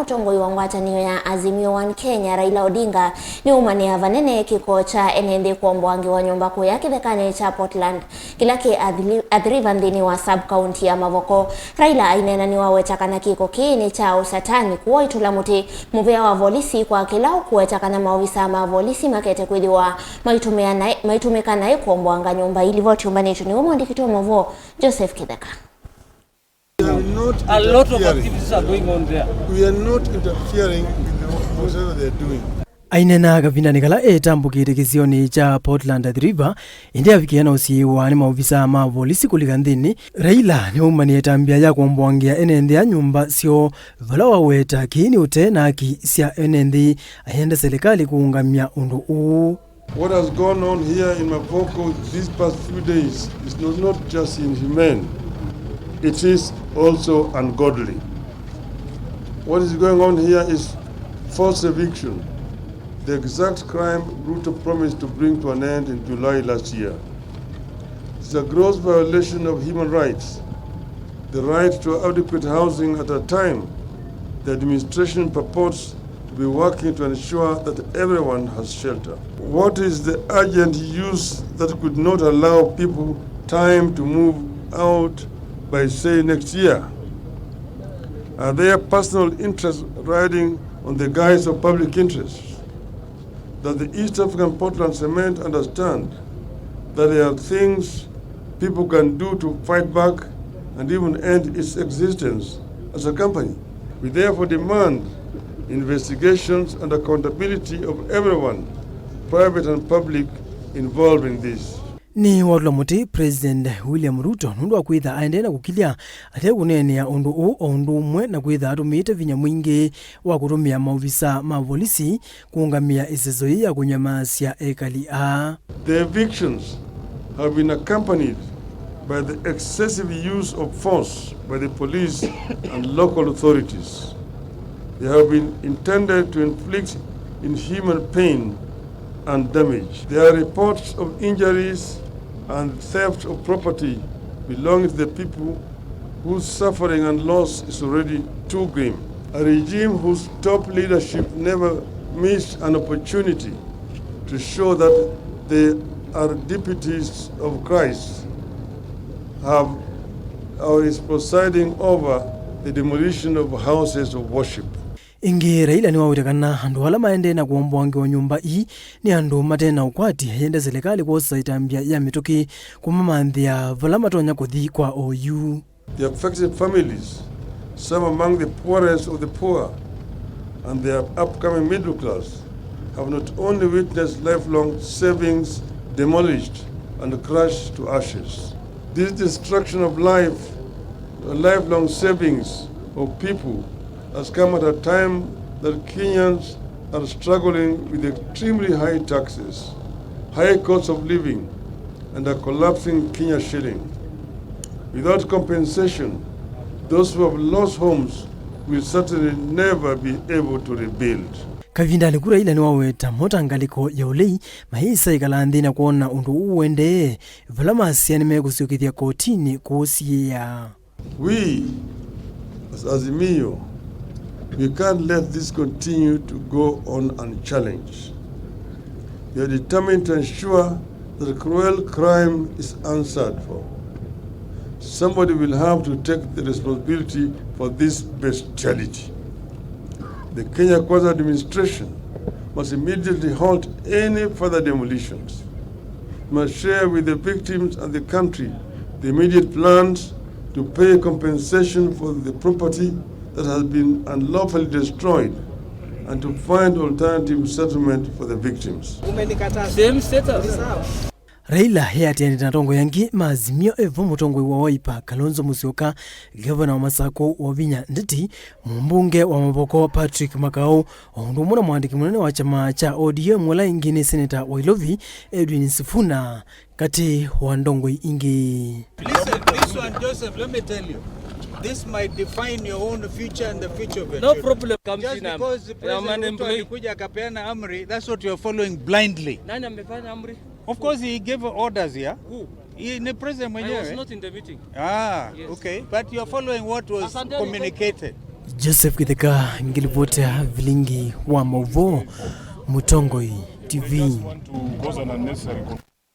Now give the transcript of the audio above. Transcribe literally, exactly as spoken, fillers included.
Mũtongoi wa ngwatanĩo ya Azimio One Kenya, Raila Odinga, nĩwaumanĩa vanene kĩko kya ene nthĩ kũomboangĩwa nyũmba kũya kĩthekanĩ kya Portland, kĩla kĩ Athi-, Athi River nthĩnĩ wa sub-county ya Mavoko. Raila aineena nĩwaweta kana kĩko kĩĩ nĩ kya ũsatani, kwoou aitũla mũtĩ mũvĩa wa volisi kwa kĩla ũkũweta kana maovisa ma volisi makete kwĩthĩwa maitũmĩa naĩ-, maitũmĩka naĩ kũomboanga nyũmba ii. Livoti yũmbanĩtw'e nĩwe mũandĩki wa maũvoo Joseph Kĩtheka. We are not A lot of interfering. Activities are going on there. We are not interfering with the, whatever they are doing. Aineena kavindanĩ kala etambũkĩte kĩsionĩ kya Portland Athi River, ĩndĩ avikĩa na ũsiĩĩwa nĩ maovisa ma volisi kũlika nthĩnĩ. Raila nĩwaumanĩe ĩtambya ya kũomboangĩa ene nthĩ a nyũmba syoo, vala waweta kĩĩ nĩ ũtee na haki sya ene nthĩ, ayenda silikalĩ kũũngamya ũndũ ũũ. What has gone on here in Mavoko these past few days is not, not just inhumane, it is also ungodly. What is going on here is forced eviction, the exact crime Ruto promised to bring to an end in July last year. It's a gross violation of human rights, the right to adequate housing at a time the administration purports to be working to ensure that everyone has shelter. What is the urgent use that could not allow people time to move out by, say, next year? Are there personal interests riding on the guise of public interest? Does the East African Portland Cement understand that there are things people can do to fight back and even end its existence as a company? We therefore demand investigations and accountability of everyone, private and public, involved in this. Nĩwatũla mũtĩ President William Ruto nũndũ wa kwĩtha aendee na kũkilya ate kũneenea ũndũ ũũ, o ũndũ ũmwe na kwĩtha atũmĩĩte vinya mwingĩ wa kũtũmĩa maovisa ma volisi kũũngamĩa ĩseso yĩĩ ya kũnyamaasya ekali aa. The evictions have been accompanied by the excessive use of force by the police and local authorities. They have been intended to inflict inhuman pain and damage. There are reports of injuries and theft of property belonging to the people whose suffering and loss is already too grim. A regime whose top leadership never missed an opportunity to show that they are deputies of Christ have, or is presiding over the demolition of houses of worship. Ĩngĩ, Raila nĩwaweta kana andũ ala maendee na kũomboangĩwa nyũmba ii nĩ andũ mate na ũkwati, ayenda silikalĩ kwosa ĩtambya ya mĩtũkĩ kũmamanthĩa vala matonya kũthi kwa oyu. The affected families, some among the poorest of the poor, and their upcoming middle class, have not only witnessed lifelong savings demolished and crushed to ashes. This destruction of life, lifelong savings of people has come at a time that Kenyans are struggling with extremely high taxes, high cost of living, and a collapsing Kenya shilling. Without compensation, those who have lost homes will certainly never be able to rebuild. Kavindanĩ ku, Raila nĩwaweta mota ngalĩko ya ũlei mayĩsa ĩkala nthĩ na kwona ũndũ ũũ ũendee, vala masya nĩmekũsyokethya kotinĩ kũũsiĩĩa. We, as Azimio, we can't let this continue to go on unchallenged. We are determined to ensure that cruel crime is answered for. Somebody will have to take the responsibility for this bestiality. The Kenya Kwanza administration must immediately halt any further demolitions. Must share with the victims and the country the immediate plans to pay compensation for the property that has been unlawfully destroyed and to find alternative settlement for the victims. Umenikataa. Same status. Ni sawa. Raila eatĩanĩte na atongoi angĩ ma Azimio, evo mũtongoi wa Wiper Kalonzo Musyoka, ngavana wa Masakũ Wavinya Ndeti, mũmbunge wa Mavoko Patrick Makau, o ũndũ ũmwe na mwandĩki mũnene wa kyama kya O D M, ũla ĩngĩ nĩ seneta wa Ilovi Edwin Sifuna, katĩ wa ndongoi ingĩ. Listen, this one, Joseph, let me tell you. This might define your own future and the future of your children. No problem. Just because the President Ruto alikuja akapeana amri, that's what you're following blindly. Nani amefanya amri? Of course, he gave orders here. Who? He, ni president mwenyewe. I was not in the meeting. Ah, yes. Okay. But you're following what was communicated. Joseph Kitheka ngilivoti ya vilingi wa mauvoo, Mũtongoi T V.